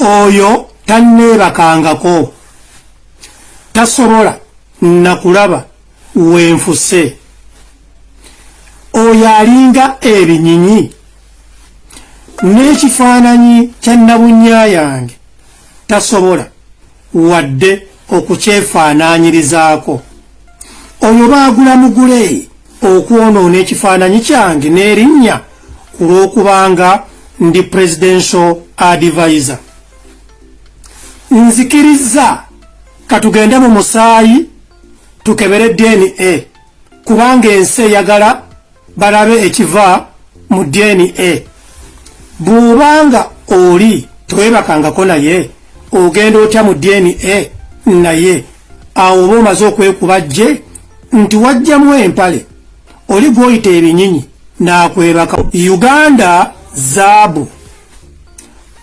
Oyo tanneebakangako, tasobola nakulaba wenfuse. Oyo alinga ebinyinyi n'ekifaananyi kya nabunnya yange tasobola wadde okukyefaanaanyirizaako. Oyo baagula mugule okwonoona ekifaananyi kyange n'erinnya ku lw'okubanga ndi presidential advisor. Nzikirizza katugende mu musaayi tukebere DNA, kubanga ensi eyagala balabe ekiva mu DNA. Bw'obanga oli tewebakangako naye, ogenda otya mu DNA naye? Awo oba omaze okwekuba jje nti wajjamu empale oli gw'oyita ebinyinyi n'akwebaka. Uganda zaabu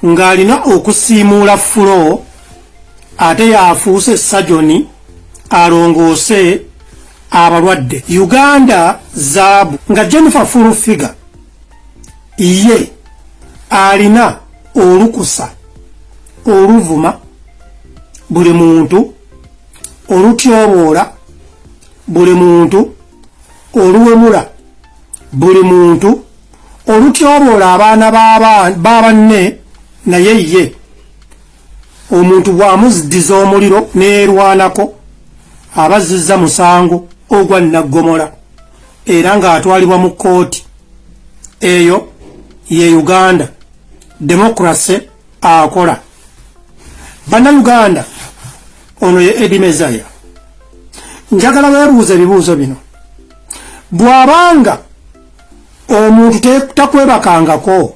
ng'alina okusiimuula floor, ate yafuuse sajoni alongoose abalwadde. Uganda zaabu nga Jennifer Full Figure ye alina olukusa oluvuma buli muntu, olutyoboola buli muntu, oluwemula buli muntu, olutyoboola abaana b'abanne, naye ye omuntu bw'amuziddiza omuliro neerwanako abazizza musango ogwa naggomola era ng'atwalibwa mu kkooti. Eyo ye Uganda democracy akola. Bannayuganda, ono ye Eddie Mezaya. Njagala weebuuza ebibuuzo bino: bw'abanga omuntu takwebakangako,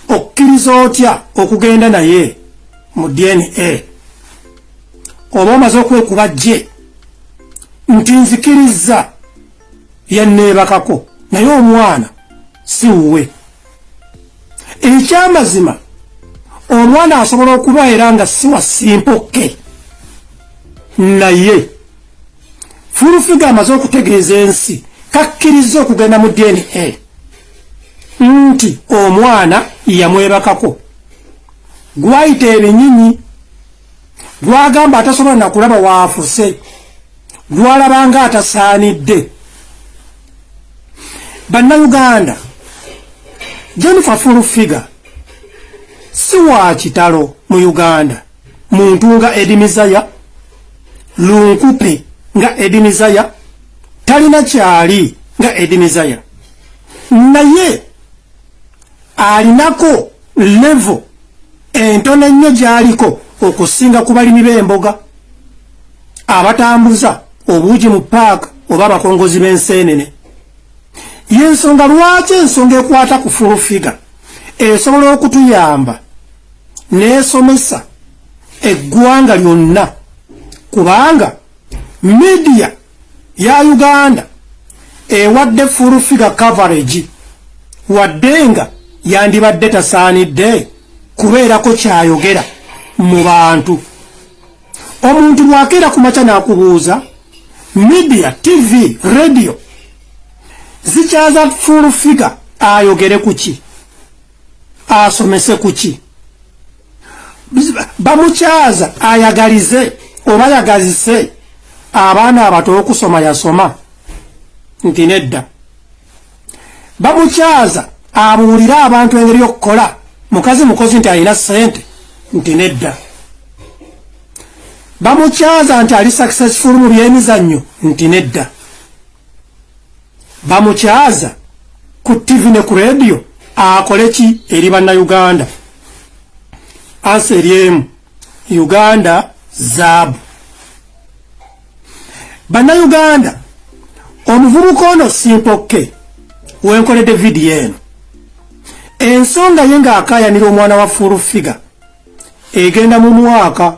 okkiriza otya okugenda naye mu DNA? Oba omaze okwekuba jje nti nzikirizza yanneebakako, naye omwana si wuwe. Ekyamazima, omwana asobola okuba era nga si wa Simple K, naye Full Figure amaze okutegeeza ensi kakkiriza okugenda mu DNA nti omwana yamwebakako. Gwayita ebinyinyi, gwagamba atasobola nakulaba waafuse, gwalabanga atasaanidde. Bannayuganda, Jennifer Full Figure si wa kitalo mu Uganda. Muntu nga Eddie Mezaya, lunkupe nga Eddie Mezaya, talina kyali nga Eddie Mezaya, naye alinako level entono ennyo gy'aliko okusinga ku balimi b'emboga abatambuza obuugi mu paaka oba abakongozi b'enseenene. Yensonga lwaki ensonga ekwata ku Full Figure esobola okutuyamba n'esomesa eggwanga lyonna, kubanga media ya Uganda ewadde Full Figure coverage, wadde nga yandibadde tasaanidde kubeerako kyayogera mu bantu. Omuntu bw'akeera ku makya n'akubuuza, media, TV, radio zikyaza Full Figure ayogere ku ki, asomese ku ki? Bamukyaza ayagalize oba yagazise abaana abato okusoma? Yasoma nti nedda. Bamukyaza abuulire abantu engeri y'okukola mukazi mukozi nti alina ssente? Nti nedda. Bamukyaza nti ali successful mu byemizannyo? Nti nedda. Bamukyaza ku TV ne ku radio akole ki eri Bannayuganda? Answer eri emu: Uganda zaabu. Bannayuganda, omuvubuka ono Simple K wenkoledde vidiyo eno, ensonga ye ng'akaayanira omwana wa Full Figure egenda mu mwaka,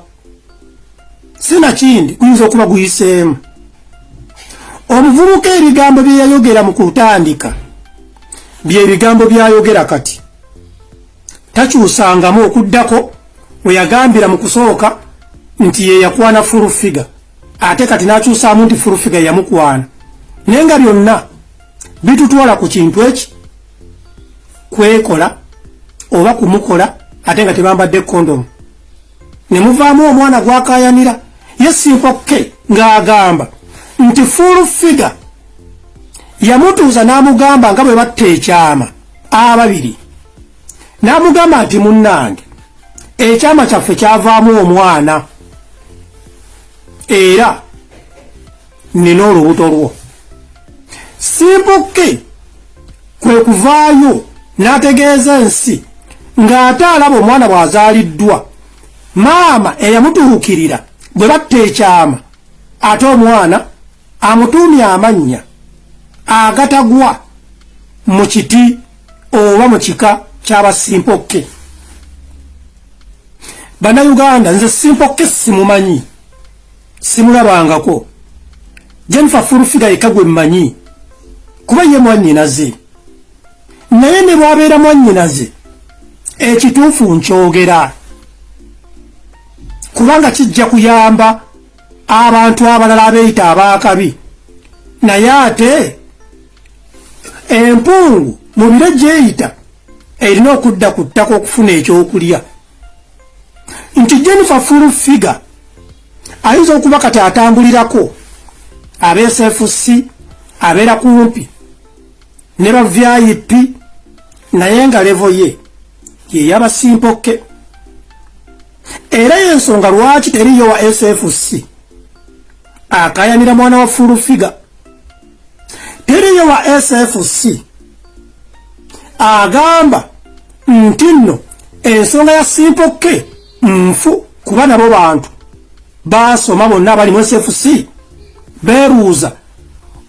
sinakindi guyinza okuba guyiseemu. Omuvubuka ebigambo bye yayogera mu kutandika bye bigambo byayogera kati, takyusangamu, okuddako we yagambira mu kusooka nti ye yakwana Full Figure, ate kati n'akyusaamu nti Full Figure yamukwana, naye nga byonna bitutwala ku kintu eki kwekola oba kumukola. ate nga tebambadde kondomu, ne muvaamu omwana gwakayanira. Ye Simple K ng'agamba nti Full Figure yamutuuza n'amugamba nga bwe batta ekyama ababiri, n'amugamba nti, "Munnange, ekyama kyaffe kyavaamu omwana era nina olubuto lwo." Simple K kwe kuvaayo n'ategeeza ensi ng'ate alaba omwana bw'azaaliddwa maama eyamutuukirira bwe batta ekyama, ate omwana amutuumye amannya agatagwa mu kiti oba mu kika ky'aba Simple K. Bannayuganda, nze Simple K simumanyi, simulabangako. Jennifer Full Figure yekka gwe mmanyi kuba ye mwannyinaze, naye ne bw'abeera mwannyinaze, ekituufu nkyogera kubanga kijja kuyamba abantu abalala abeeyita abaakabi. Naye ate empungu mu biro gyeyita erina okudda ku ttaka okufuna ekyokulya, nti Jennifer Full Figure ayinza okuba kati atambulirako aba SFC, abeera kumpi ne ba VIP, naye nga level ye yeyaba Simple K. Era yensonga lwaki teriyo wa SFC akayanira mwana wa Full Figure, teriyo wa SFC agamba nti nno ensonga ya Simple K nfu, kuba nabo bantu basoma bonna abali mu SFC beebuuza,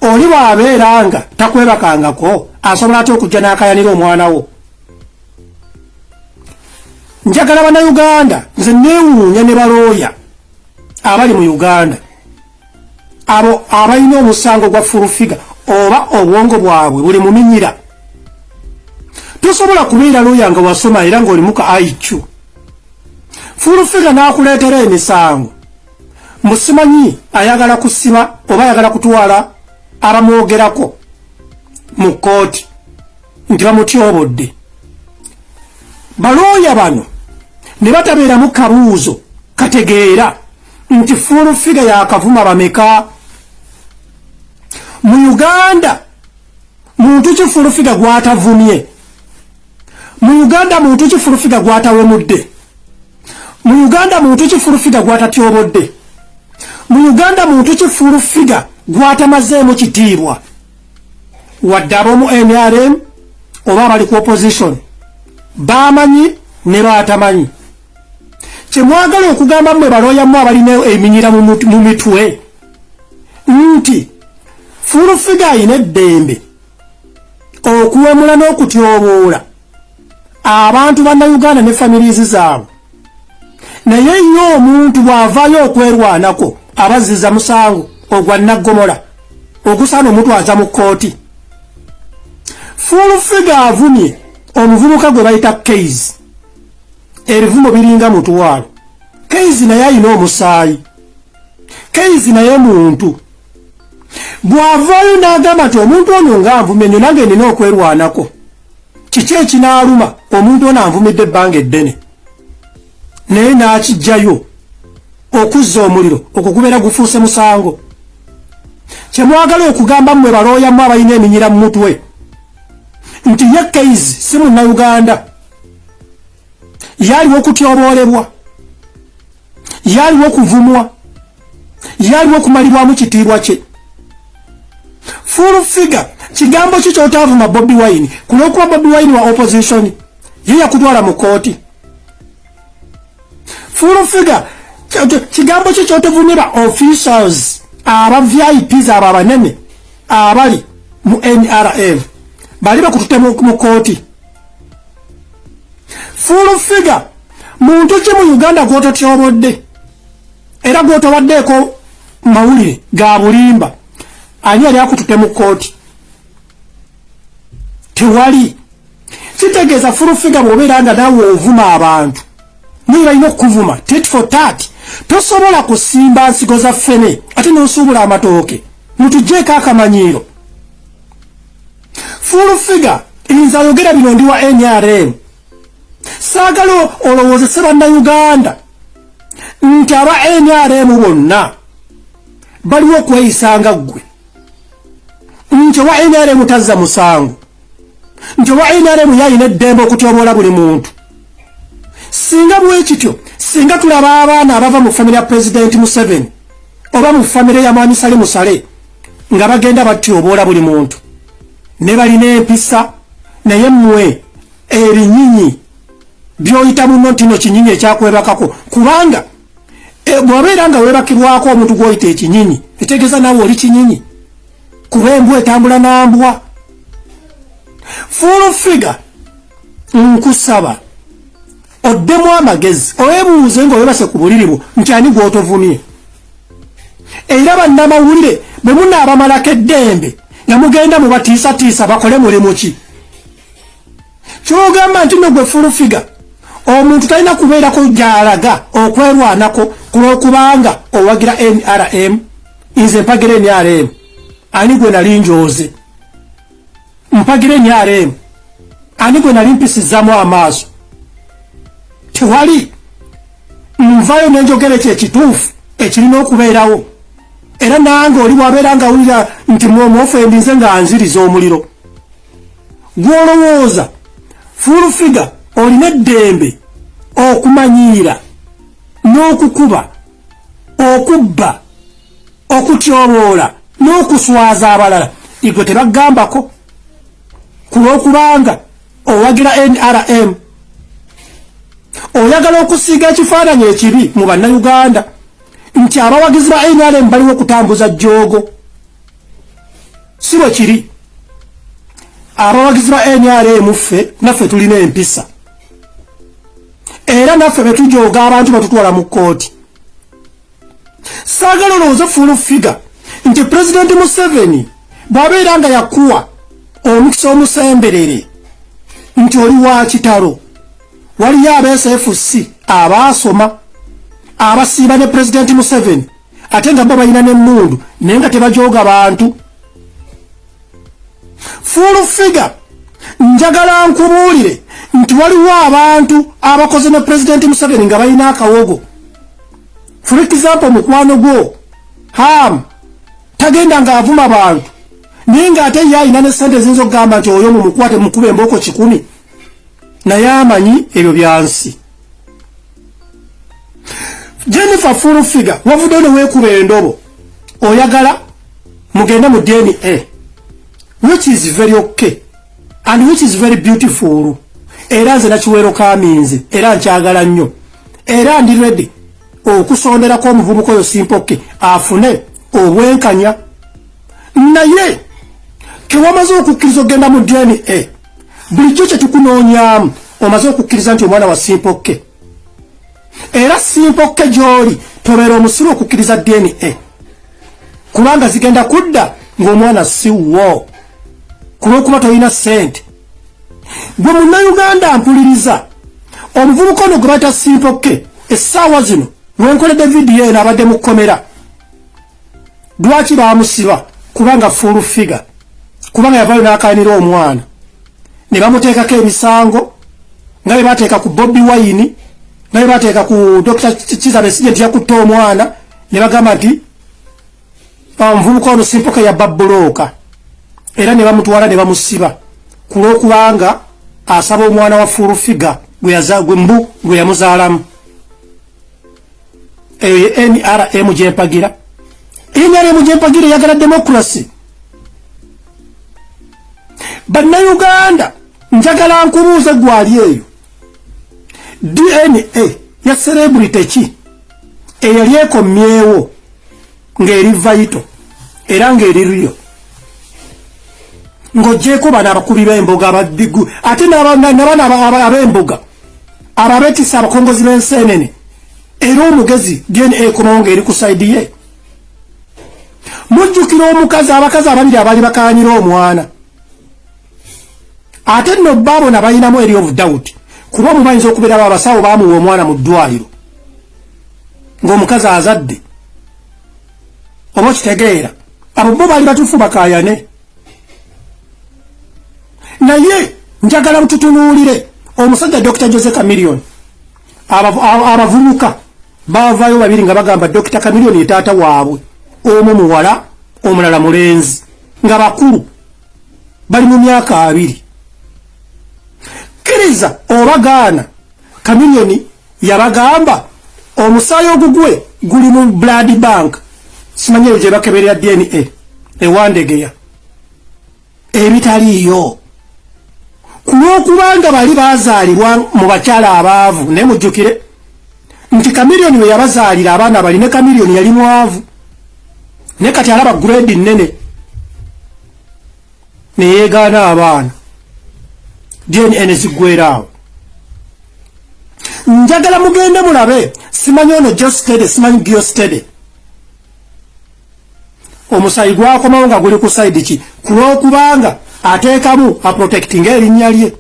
oli bw'abeera nga takwebakangako, asobola atya okujja n'akayanira omwana wo? Njagala Bannayuganda, nze neewuunya ne balooya abali mu Uganda, abo abalina omusango gwa Full Figure, oba obwongo bwabwe buli muminyira. Tosobola kubeera looya nga wasoma era ng'olimuka IQ, Full Figure n'akuleetera emisango, musimanyi ayagala kusiba oba ayagala kutwala abamwogerako mu kkooti nti bamutyobodde. Balooya bano ne batabeeramu kabuuzo kategeera nti Full Figure yakavuma bameka mu Uganda. Muntu ki Full Figure gwatavumye mu Uganda? Muntu ki Full Figure gwatawemudde mu Uganda? Muntu ki Full Figure gwatatyobodde mu Uganda? Muntu ki Full Figure gwatamazeemu kitiibwa, wadde ab'omu NRM oba abali ku opposition bamanyi ne baatamanyi? Kyemwagala okugamba mmwe balooyamu abalina eminyira mu mitwe nti Full Figure ayina eddembe okuwemula n'okutyoboola abantu Bannayuganda ne families zaabwe, naye ye omuntu bw'avaayo okwerwanako abazziza musango ogwa naggomola ogusaana omutwaza mu kkooti? Full Figure avumye omuvubuka gwe bayita Case, ebivumo biringa 1000. Case naye ayina omusaayi, Case naye muntu. Bw'avaayo n'agamba nti omuntu ono nga nvumye nnyo, nange nina okwerwanako, kiki ekinaaluma omuntu ono anvumidde ebbanga eddene, naye n'akijjayo okuzza omuliro okwo gubeera gufuuse musango? Kyemwagala okugamba mmwe balooyamu abalina eminyira mu mutwe nti ye Case si Munnayuganda, yaliwo okutyoboolebwa, yaliwo okuvumwa, yaliwo okumalibwamu kitiibwa kye? Full Figure, kigambo ki kyotavuma Bobi Wine? Kulwokuba Bobi Wine wa opposition, ye yakutwala mu kooti? Full Figure, kigambo ki kyotuvumira officials aba VIPs, abo abanene abali mu NRM, bali bakutute mu kooti? Full Figure, muntu ki mu Uganda gwototyobodde era gwotowaddeeko mawulire ga bulimba? Ani yali akutute mu kooti? Tewali. Kitegeeza Full Figure, bw'obeera nga naawe ovuma abantu, naye balina okukuvuma tit for tat. Tosobola kusimba nsigo za ffene ate n'osuubula amatooke. Mutugjeeko akamanyiiro. Full Figure, nze ayogera bino ndi wa NRM. Saagala olowoozese Bannayuganda nti aba NRM bonna baliwo okweyisanga ggwe, nti owa NRM tazza musango, nti owa NRM yalina eddembe okutyoboola buli muntu. Singa bwe kityo, singa tulaba abaana abava mu famire ya Pulezidenti Museveni oba mu famire ya Mwami Sale Musale nga bagenda batyoboola buli muntu ne balina empisa, naye mmwe ebinyinyi by'oyita muno nti no kinyinyi ekyakwebakako, kubanga bw'obeera nga weebakibwako omuntu gw'oyita ekinyinyi, etegeeza naawe oli kinyinyi, kuba embwa etambula n'ambwa. Full Figure, nkusaba oddemu amagezi, owebuuze nga owebase ku buliri bwo nti ani gw'otovumye. Era bannamawulire bwe munaabamalako eddembe nga mugenda mubatiisatiisa bakole mulimu ki? Kyogamba nti no gwe Full Figure, omuntu talina kubeerako gy'alaga okwerwanako ku lw'okubanga owagira NRM. Nze mpagira NRM, ani gwe nali njooze? Mpagira NRM, ani gwe nali mpisizaamu amaaso? Tewali. Nvayo nenjogera ekyo ekituufu ekirina okubeerawo. Era nange oli bwabeera nga awulira nti mwomuoffendinze nga nziriza omuliro gw'olowooza. Full Figure, olina eddembe okumanyiira n'okukuba, okubba, okutyoboola n'okuswaza abalala, igwe tebagambako ku lw'okubanga owagira NRM. Oyagala okusiiga ekifaananyi ekibi mu Bannayuganda nti abawagizi ba NRM baliwo okutambuza jjoogo. Si bwe kiri. Abawagizi ba NRM ffe naffe tulina empisa, era naffe betujooga abantu batutwala mu kkooti. Saagala olowooze, Full Figure, nti Pulezidenti Museveni bw'abeera nga yakuwa omukisa omusemberere nti oli wa kitalo. Waliyo aba SFC abaasoma abasiiba ne Pulezidenti Museveni, ate nga bo balina n'emmundu, naye nga tebajooga bantu. Full Figure, njagala nkubuulire nti waliwo abantu abakoze ne Pulezidenti Museveni nga balina akawogo. For example, mukwano gwo Ham tagenda ng'avuma bantu, naye ng'ate ye alina ne sente eziyinza okugamba nti oyo mumukwate, mukube embooko 100, naye amanyi ebyo byansi. Jennifer Full Figure, wavuddeyo ne weekuba endobo, oyagala mugende mu DNA, which is very okay and which is very beautiful. Era nze nakiwero kaminze, era nkyagala nnyo, era ndi ready okusonderako omuvubuka oyo Simple K afune obwenkanya. Naye kewamaze okukkiriza okugenda mu DNA, bulijjo kyetukunoonyaamu, omaze okukkiriza nti omwana wa Simple K. Era Simple K, gy'oli tobeera omusiru okukkiriza DNA, kubanga zigenda kudda ng'omwana si wo ku lw'okuba tolina ssente. Gwe Munnayuganda mpuliriza, omuvubuka ono gwe bayita Simple K, essaawa zino lwenkoledde vidiyo eno abadde mu kkomera. Lwaki baamusiba? Kubanga Full Figure, kubanga yavayo n'akaanira omwana ne bamuteekako emisango nga bye bateeka ku Bobi Wine, nga bye bateeka ku Dr Kiza Besigye nti yakutte omwana, ne bagamba nti omuvubuka ono Simple K yabba bbulooka, era ne bamutwala ne bamusiba ku lw'okubanga asaba omwana wa Full Figure gwe mbu gwe yamuzaalamu. Eyo ye NRM gyempagira. NRM gyempagira eyagala democracy. Bannayuganda, njagala nkubuuze gwali eyo, DNA ya celebrity ki eyali ekomyewo ng'eri vital era ng'eri real, ng'ogyeko bano abakubi b'emboga abadigu, ate n'abano ab'emboga abo abeetisa abakongozi b'enseenene? Era omugezi DNA ekomawo ng'eri ku side ye. Mujjukira omukazi, abakazi ababiri abaali bakaanyira omwana? Ate nno baabona balinamu area of doubt, kuba omu bayinza okubeera abasawo baamuwa omwana mu ddwaliro ng'omukazi azadde, oba okitegeera? Abo bo baali batuufu bakaayane, naye njagala tutunuulire Omusajja Dr Jose Chameleone, abavubuka bavaayo babiri nga bagamba Dr Chameleone ye taata waabwe, omu muwala, omulala mulenzi, nga bakulu, bali mu myaka 20. Kkiriza oba gaana, Chameleone yabagamba omusaayi ogugwe guli mu blood bank, simanyi eyo gye bakeberera DNA ewandegeya ebitaliiyo, ku lw'okubanga bali bazaalibwa mu bakyala abaavu. Naye mujjukire nti Chameleone we yabazaalira abaana bali ne Chameleone yali mwavu, naye kati alaba grade nnene neyeegaana abaana, DNA ne ziggwera awo. Njagala mugende mulabe, simanyi ono Geosteady, simanyi Geosteady, omusayi gwakomawo nga guli ku side ki, ku lw'okubanga ateekamu aprotectinga erinnya lye,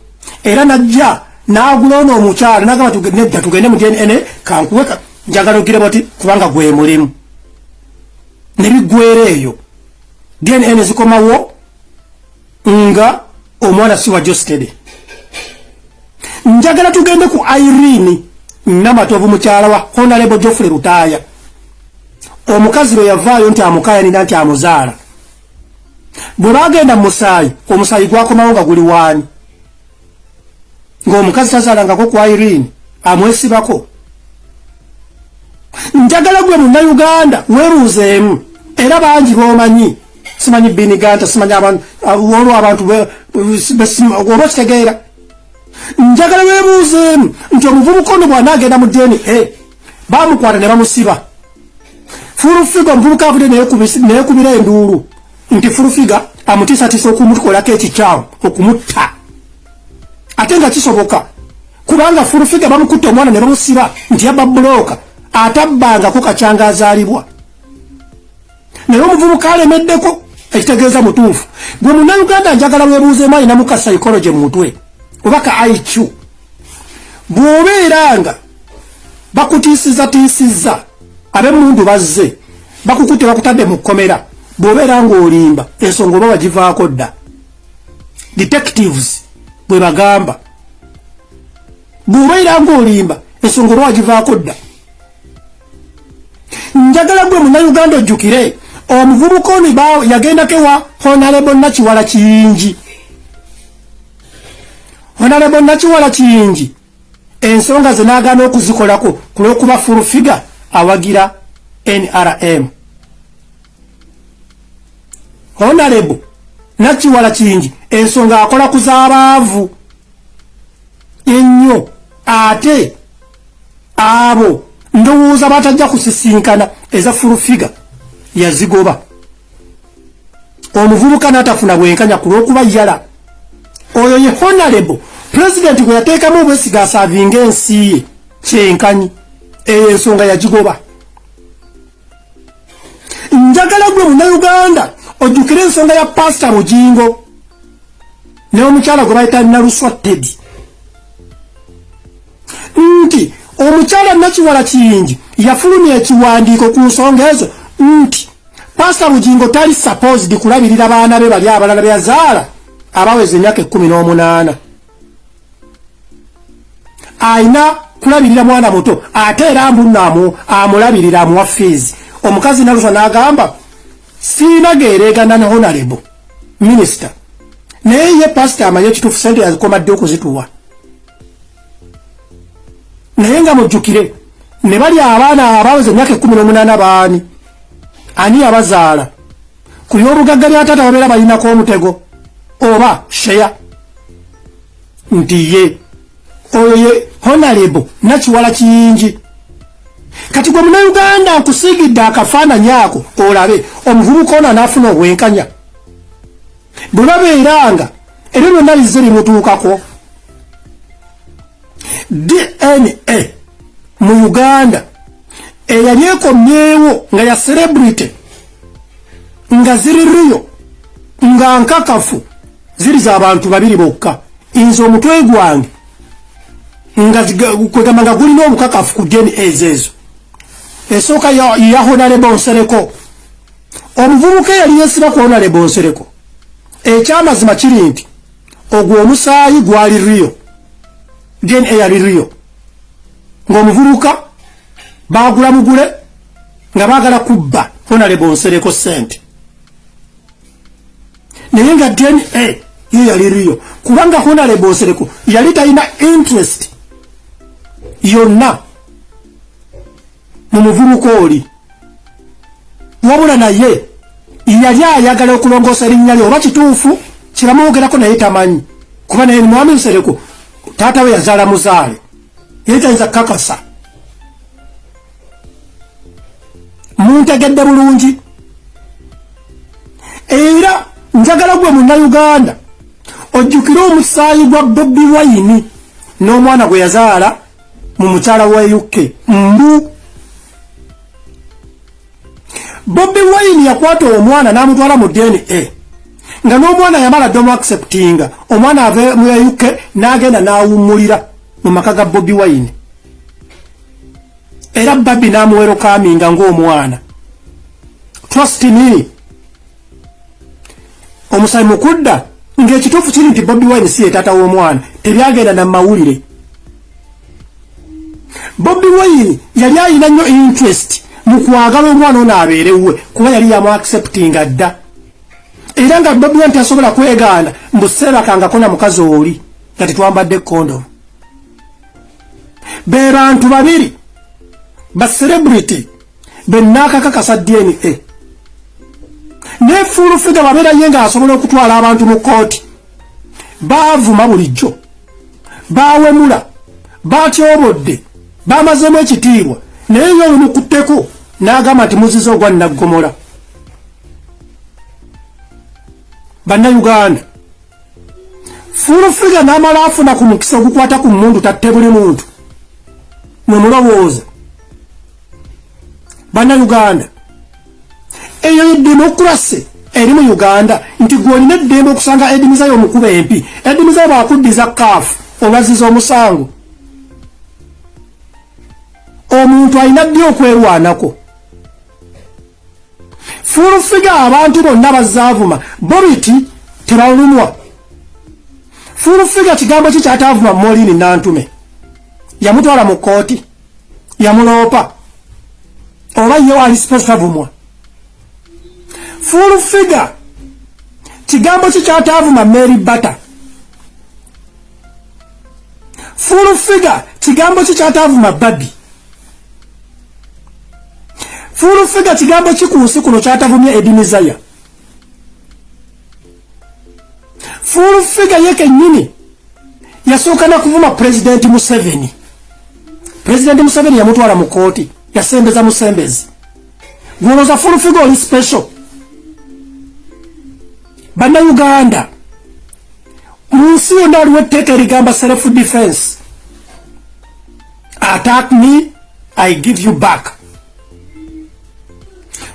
era najja n'agula ono omukyala nagamba, "Nedda, tugende mu DNA, kankuwe, njagala ogire boti kubanga gwe mulimu." Ne biggwera eyo, DNA ne zikomawo nga omwana si wa Geosteady. Njagala tugende ku Irene Namatovu, mukyala wa Honorable Geoffrey Lutaaya. Omukazi lwe yavaayo nti amukayanira nti amuzaala, bwe bagenda mu musaayi, omusaayi gwakomawo nga guli waani? Ng'omukazi tazaalangako ku Irene, amwesibako. Njagala gwe Munnayuganda weebuuzeemu, era bangi b'omanyi, simanyi Biniganta, simanyi abantu, olwo abantu oba okitegeera. Njagala weebuuzeemu nti omuvubuka ono bw'anaagenda mu DNA, bamukwata ne bamusiba. Full Figure, omuvubuka avudde neyekubira enduulu nti Full Figure amutiisatiisa okumukolako ekikyamu, okumutta, ate nga kisoboka, kubanga Full Figure bamukutte omwana ne bamusiba nti yabba bulooka, atabbangako kacyanga azaalibwa. Naye omuvubuka alemeddeko, ekitegeeza mutuufu. Gwe Munnayuganda, njagala weebuuzeemu, alinamu ka psychology mu mutwe oba ka IQ, bw'obeera nga bakutiisizatiisizza, ab'emmundu bazze bakukutte, bakutadde mu kkomera, bw'obeera ng'olimba, ensonga oba wagivaako dda. Detectives bwe bagamba, bw'obeera ng'olimba, ensonga oba wagivaako dda. Njagala gwe Munnayuganda ojjukire omuvubuka ono yagendako ewa Honorable Nakiwala Kiyingi. Honorable Nakiwala Kiyingi ensonga ze n'agaana okuzikolako ku lw'okuba Full Figure awagira NRM. Honorable Nakiwala Kiyingi ensonga akola ku z'abaavu ennyo, ate abo ndowooza batajja kusisinkana. Eza Full Figure yazigoba, omuvubuka n'atafuna bwenkanya ku lw'okuba yala oyo ye honorable president gwe yateekamu obwesiga aservinga ensi ye kyenkanyi. Eyo ensonga yagigoba. Njagala gwe Munnayuganda ojjukire ensonga ya Pasita Bugingo n'omukyala gwe bayita Naluswa Teddy, nti omukyala Nakiwala Kiyingi yafulumya ekiwandiiko ku nsonga ezo nti Pasita Bugingo tali supposed kulabirira baana be bali abalala beyazaala abaweza emyaka 18, ayina kulabirira mwana muto, ate era mbuno amulabirira, amuwa fees. Omukazi Naluswa n'agamba, "Siina geereegana ne honorable minister." Naye ye pasita amanye ekituufu, sente yazikoma ddi okuzituwa? Naye nga mujjukire ne bali abaana abaweza emyaka 18, baani? Ani yabazaala? Ku byobugagga bya taata babeera balinako omutego oba share, nti ye oyo ye Honorable Nakiwala Kiyingi. Kati gwe Munauganda, nkusiigidde akafaananyi ako olabe omuvubuka ono anaafuna obwenkanya bwe babeeranga ebyo byonna bizze bimutuukako. DNA mu Uganda eyali ekomyewo nga ya celebrity, nga ziri real, nga nkakafu, ziri z'abantu babiri bokka. Nze omutwe gwange nga kwegamba nga gulina obukakafu ku DNA ezo. Esooka ya Honorable Nsereko, omuvubuka eyali yesiba ku Honorable Nsereko. Ekyamazima kiri nti ogwo omusaayi gwali real. DNA yali real, ng'omuvubuka baagula mugule nga baagala kubba Honorable Nsereko ssente, naye nga DNA ye yali real, kubanga Honorable Nsereko yali talina interest yonna mu muvubuka oli, wabula naye yali ayagala okulongoosa erinnya lye. Oba kituufu kiramwogerako, naye tamanyi, kuba naye mwami Nsereko taata we yazaala muzaale, yali tayinza kukakasa. Muntegedde bulungi? Era njagala gwe Munnayuganda ojjukire omusaayi gwa Bobi Wine n'omwana gwe yazaala mu mukyala wa UK. Mbu Bobi Wine yakwata omwana n'amutwala mu DNA, nga n'omwana yamala dda omuacceptinga. Omwana ave mu UK n'agenda n'awummulira mu maka ga Bobi Wine, era Barbie n'amuwelcominga ng'omwana. Trust me, omusayi mukudda ng'ekituufu kiri nti Bobi Wine si ye taata w'omwana, tebyagenda na mawulire. Bobi Wine yali ayina nnyo interest mu kwagala omwana ono abeerewe, kuba yali yamu acceptinga dda, era nga Bobi Wine tasobola kwegaana mbu seebakangako na mukazi oli nga tetwambadde kondomu. Be bantu babiri ba celebrity bennaakakakasa DNA. Ne Full Figure babeera ye ng'asobola okutwala abantu mu kooti, baavuma bulijjo, baawemula, batyobodde, bamazeemu ekitiibwa, naye ye olumukutteko n'agamba nti muzize ogwa naggomola. Bannayuganda, Full Figure n'amala afuna ku mukisa ogukwata ku muntu tatte buli muntu mwe mulowooza. Bannayuganda, eyo ye democracy eri mu Uganda, nti gw'olina eddembe okusanga Eddie Mizaya omukuba empi. Eddie Mizaya bwakuddiza kaafu olwazziza omusango, omuntu alina ddi okwerwanako? Full Figure abantu bonna bazaavuma bobiti tebalumwa. Full Figure kigambo ki kyataavuma? Maureen Nantume yamutwala mu kooti, yamuloopa, oba ye ali supposed tavumwa? Full Figure kigambo ki kyataavuma Mary Bata? Full Figure kigambo ki kyataavuma Barbie? Full Figure kigambo ki ku nsi kuno kyatavumye Eddie Mizaya? Full Figure ye kennyini yasooka na kuvuma Pulezidenti Museveni. Pulezidenti Museveni yamutwala mu kooti, yasembeza musembezi. Gwolooza Full Figure oli special? Bannayuganda, mu nsi yonna waliwo etteeka erigamba self defense: attack me, I give you back.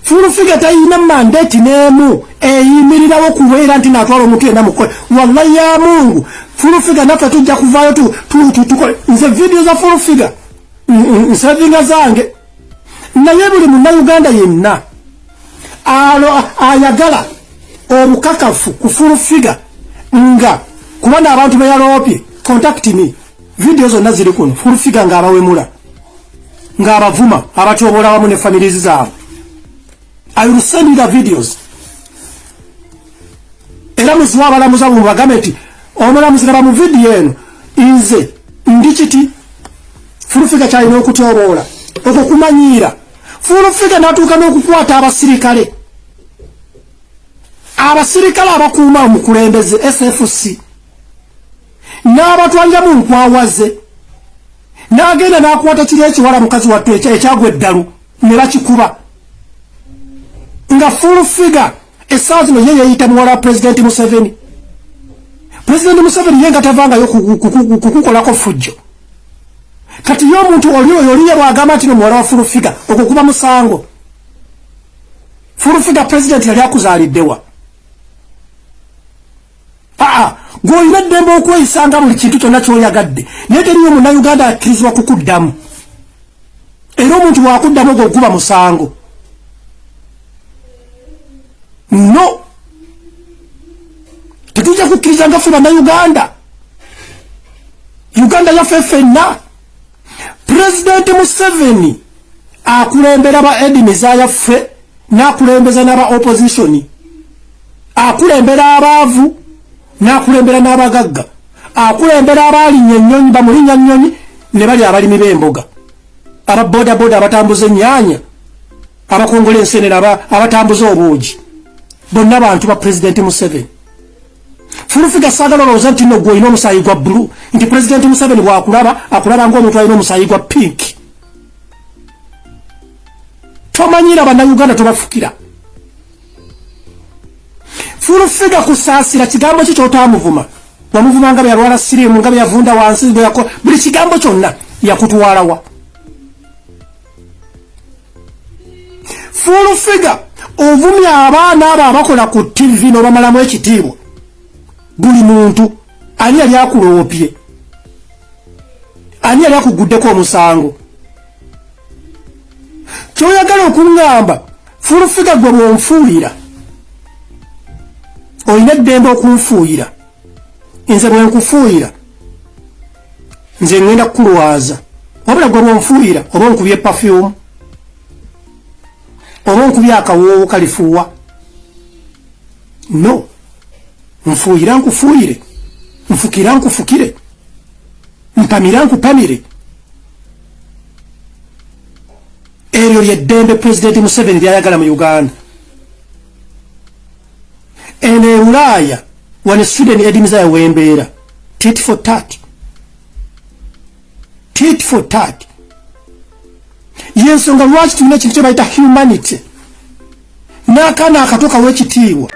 Full Figure tayina mandate n'emu eyimirirawo kubeera nti natwala omuntu yenna mukole. Wallahi ya Mungu, Full Figure naffe tujja kuvaayo tukole. Nze video za Full Figure nsavinga zange, naye buli Munnayuganda yenna alo ayagala obukakafu ku Full Figure, nga kuba n'abantu beyaloopye, contact me. Video zonna ziri kuno, Full Figure ng'abawemula, ng'abavuma, abatyobola wamu ne families zaabwe. I will send you the videos. Era muziwa abalamuzi abo, mubagambe nti omulamuzi laba mu vidiyo eno, nze ndi kiti Full Figure kyalina okutyoboola okwo kumanyiira. Full Figure n'atuuka n'okukwata abasirikale, abasirikale abakuuma omukulembeze SFC, n'abatwalira mu nkwawaze, n'agenda n'akwata kiri ekiwala mukazi wattu ekyagwa eddalu ne bakikuba. Nga Full Figure essaawa zino ye yeeyita muwala wa Pulezidenti Museveni. Pulezidenti Museveni ye nga tavangayo kukukolako ffujjo. Kati ye omuntu oli oyo oliye bw'agamba nti no muwala wa Full Figure, okwo kuba musango. Full Figure, pulezidenti yali akuzaaliddewa? Aa, gw'olina eddembe okweyisanga buli kintu kyonna ky'oyagadde, naye teriyo Munnayuganda akkirizibwa kukuddamu. Era omuntu bw'akuddamu, ogwo guba musango. No, tetujja kukkiriza nga ffe Bannayuganda. Uganda yaffe ffenna. Pulezidenti Museveni akulembera ba Eddie Mizaya ffe, n'akulembeza n'aba opposition, akulembera abaavu n'akulembera n'abagagga, akulembera abaalinya ennyonyi bamulinnya nnyonyi ne bali abalimi b'emboga, aba bodaboda, abatambuza ennyaanya, abakongola ensenene, abatambuza obuugi, bonna bantu ba Pulezidenti Museveni. Full Figure, saagala olowooza nti nno gwe olina omusaayi gwa blue, nti Pulezidenti Museveni bw'akulaba akulaba ng'omuntu alina omusaayi gwa pink. Tomanyira Bannayuganda, tobafukira. Full Figure, kusaasira kigambo ki kyotamuvuma? Wamuvuma nga bwe yalwala siriimu, nga bwe yavunda wansi, buli kigambo kyonna. Yakutwalawa? Full Figure, ovumya abaana abo abakola ku TV n'obamalamu ekitiibwa. Buli muntu, ani yali akuloopye? Ani yali akuguddeko omusango? Kyoyagala okuŋŋamba, Full Figure, gwe bwonfuuyira olina eddembe okunfuuyira, nze bwe nkufuuyira nze ŋŋenda kukulwaza, wabula gwe bwonfuuyira oba onkubye perfume oba onkubye akawoowo kalifuuwa. No nfuuyira nkufuuyire, nfukira nkufukire, mpamira nkupamire. Eryo lyeddembe Pulezidenti Museveni lyayagala mu Uganda. Eno e Bulaaya, wano Sweden, Eddie Mizaya wembeera, tit for tat, tit for tat. Yensonga lwaki tulina ekintu kye bayita humanity, n'akaana akato kawa ekitiibwa.